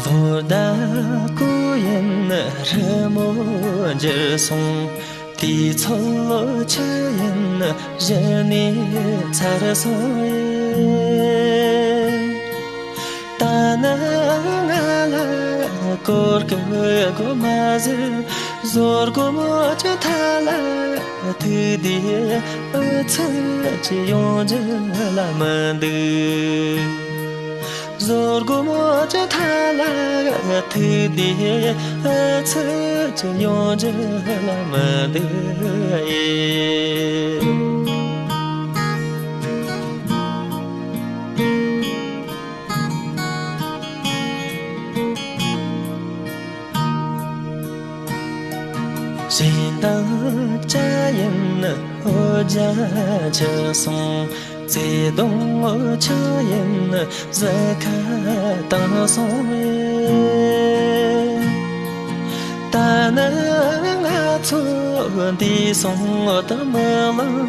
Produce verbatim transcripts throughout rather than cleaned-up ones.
ལོ་ཟླ་སྐུ་ཡན་རི་མོ་འགྱུར་སོང་། དུས་ཚོད་ལོ་ཆུ་ཡན་གཞི་ནས་ཚར་སོང་། ད་ནི་ང་ལ་སྐོར་གི་སྒོ་མ་ཟིག་ཟོར་སྒོ་མོ་ཅི་ཐ་ལ་ཐུག་དེ་ཨུ་ཚུགས་ཅི་ཡོང་རྒྱུ་ལ་མི་འདུག་ཟོར་སྒོ་མོ་ཅི་ཐ་ལ་ཐུག་དེ་ཨུ་ཚུགས་ཅི་ཡོང་རྒྱུ་ལ་མི་འདུག་ཡེ། གཞན་དག་ཅི་ཡིན་འོ་ཇ་ཆི་སོང་། བརྩེ་དུང་ཆི་ཡིན་གཟི་ཁ་བཏང་སོང་། ད་ནི་ང་ཚོ་འདས་སོང་དུ་མི་ལང་།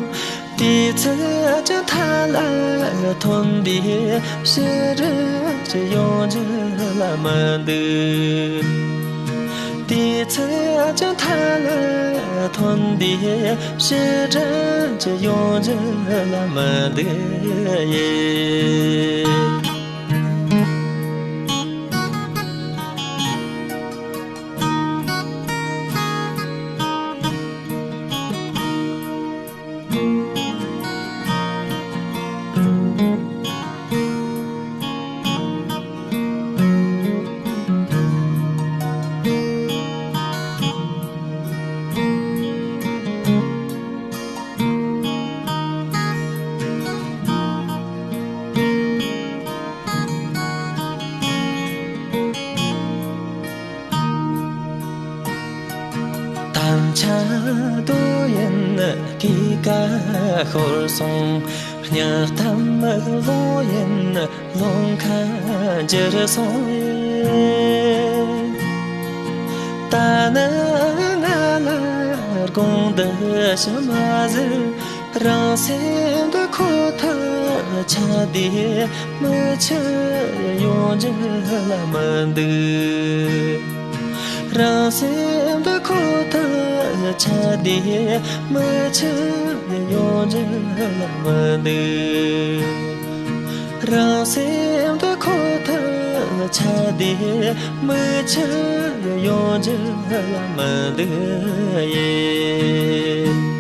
དུས་ཚོད་ཅི་ཐ་ལ་ཐོན་དེ་ཕྱིར་ཅི་ཡོང་རྒྱུ་ལ་མི་འདུག་དུས་ཚོད་ཅི་ཐ་ལ་ཐོན་དེ་ཕྱིར་ཅི་ཡོང་རྒྱུ་ལ་མི་འདུག་ཡེ། དམ་ཆ་དོ་ཡན་གི་ཀ་ཤོར་སོང་། སྙིང་གཏམ་ལོ་ཡན་ལོང་ཁ་འགྱུར་སོང་། ད་ནི་ང་ལ་དགོངས་འདི་ཞུ་མ་ཟེར། རང་སེམས་འདི་ཁོ་ཐག་ཆ་དེ་མི་ཆུད་ཡོང་རྒྱུ་ལ་མི་འདུག་རང་སེམས་འདི་ཁོ་ཐག་ཆ་དེ་མི་ཆུད་ཡོང་རྒྱུ་ལ་མི་འདུག་རང་སེམས་འདི་ཁོ་ཐག་ཆ་དེ་མི་ཆུད་ཡོང་རྒྱུ་ལ་མི་འདུག་ཡེ།